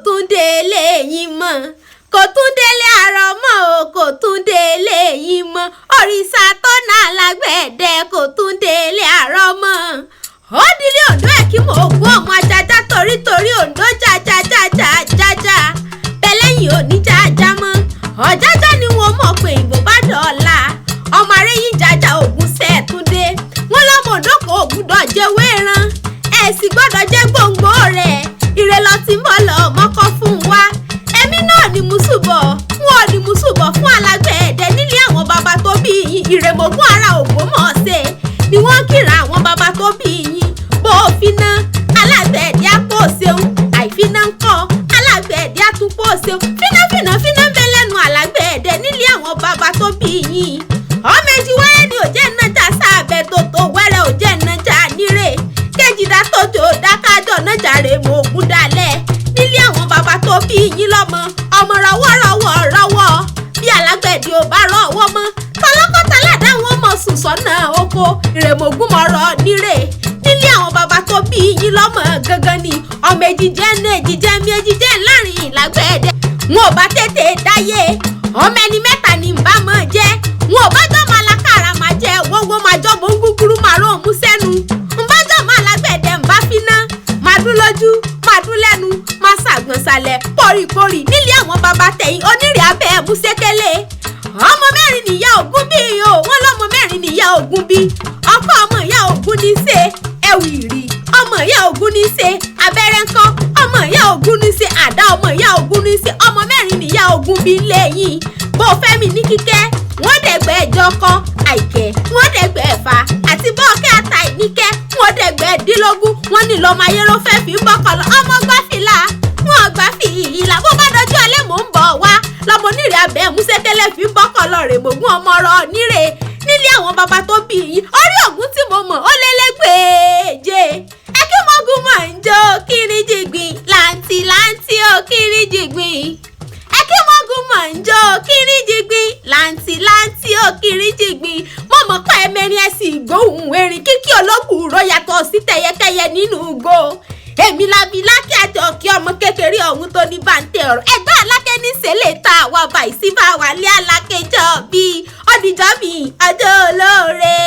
tún délé yín mọ́, kò tún délé àárọ̀ mọ́ o, kò tún délé yín mọ́. Òrìṣà tó nà lágbẹ̀dẹ kò tún délé àárọ̀ mọ́. Ó dilé Oǹdó ẹ̀ kí mò ń gún ọmọ ajaja torítorí Oǹdó jájájájájájá bẹ́lẹ́yìn òní jájá mọ́. Ọ̀jájá ni wọ́n mọ̀ pé ìbò bá dọ̀la. Ọmọ aréyìn jájá ògùn sẹ́ẹ̀túndé. Wọ́n lọ́mọ Oǹdó kò gbúdọ̀ jẹ́wé ẹran, ẹ̀ sì gbọ́dọ̀ jẹ́ gbòǹgbò rẹ̀. Ire lọ ti ń bọ̀ lọ mọ́kọ́ fún wa. Èmi náà ni mùsùbọ̀, wọn ò ní mùsùbọ̀ fún alágbẹ̀dẹ nílé àwọn bàbá tó bí yín. Ìrèmọ̀gún ara Ògbómọ̀ṣẹ́ ni wọ́n kíra àwọn bàbá tó bí yín. Bó o finá alágbẹ̀dẹ á pò ṣeun, àìfiná ń kọ́ alágbẹ̀dẹ á tún pò ṣeun. Fínáfínà fíná ń bẹ lẹ́nu alágbẹ̀dẹ nílé àwọn bàbá tó bí yín. Ọmọ èjì wẹ́rẹ́ ni ò jẹ́ nájà sáàbẹ̀ tó tó wẹ́rẹ́ ò jẹ́ nájà nírè. Kejìdá tójó dákájọ́ nájà rè mọ ògùn dalẹ̀ nílé àwọn bàbá tó bí yín lọ́mọ. Ọmọ rọwọ́ rọwọ́ rọwọ́ bí alágbẹ̀dẹ ò bá rọwọ́ mọ́. Tọlọ́kọ́tà ládàá wọn mọ̀ sùn sọ́nà oko. Ìrèmọ̀gún mọ̀rọ̀ nírè nílé àwọn bàbá tó bí yín lọ́mọ gangan ni. Ọmọ èjì jẹ́ ní èjì jẹ́ mi èjì jẹ́ láàrin ìlágbẹ̀dẹ. Wọn ò bá tètè dáyé, ọmọ ẹni mẹ́ta ni ń bá mọ̀ jẹ́. Wọn ò bá jọ́ máa lákàrà máa jẹ́ wọ́wọ́ máa jọ́ bó ń gúgúrú máa ró òun sẹ́nu. Ń bá jọ́ máa lágbẹ̀dẹ ń bá finá máa dún lójú máa dún lẹ́nu máa ṣàgbọ̀nsalẹ̀ pòrìpòrì nílé àwọn bàbá tẹ̀yìn onírè abẹ́ ẹ̀ músékélé. Ọmọ mẹ́rin nìyá Ògún bí o, wọ́n lọ́mọ mẹ́rin nìyá Ògún bí. Ọkọ ọmọ ìyá Ògún ní í ṣe ẹ̀wìrì, ọmọ ìyá Ògún ní í ṣe abẹ́rẹ́ ńkọ́, ọmọ ìyá Ògún ní í ṣe àdá, ọmọ ìyá Ògún ní í ṣe. Ọmọ mẹ́rin nìyá Ògún bí lẹ́yìn. Bó fẹ́ mi ní kíkẹ́, wọ́n dẹ̀gbẹ́ ẹjọ́ kọ́ àìkẹ́, wọ́n dẹ̀gbẹ́ ẹ̀fà àti bọ́ọ̀kẹ́ àtà ìníkẹ́, wọ́n dẹ̀gbẹ́ ẹ̀dínlógún. Wọ́n ní lọ́mọ ayé ló fẹ́ fi ń bọ́kọ̀ lọ. Ọmọ gbá fìlà, wọ́n gbá fìlà. Bó bá dọjú alẹ́ mò ń bọ̀ wá. Lọ́mọ onírè abẹ́ músẹ́kẹ́lẹ́ fi ń bọ́kọ̀ lọ rè mògún ọmọ ọ̀rọ̀ nírè nílé àwọn bàbá tó bí yín. Orí Ògún tí mo mọ̀ ó lélẹ́gbẹ̀ẹ́jẹ. Ẹ kí mọ́gùn mọ̀ ń jó kírí jìgbìn làǹtì làǹtì ó kírí jìgbìn. Ẹ kí mọ́gùn mọ̀ ń jó kírí jìgbìn làǹtì làǹtì ó kírí jìgbìn. Mo mọ̀ pé ẹ̀mẹrin ẹ̀ sì gbóhùn erin kíkí olókùúrọ̀ yàtọ̀ sí tẹyẹkẹyẹ nínú igbó. Èmi labi lákì àjọ kí ọmọ kékeré ọ̀hún tó ní bàǹtẹ̀ ọ̀rọ̀. Ẹgbẹ́ alákẹ́ ní sẹ́lẹ̀ tá a wà báyìí sí bá wà lé alákẹ́jọ́ bíi ọdíjọ́ mi ọjọ́ olóore.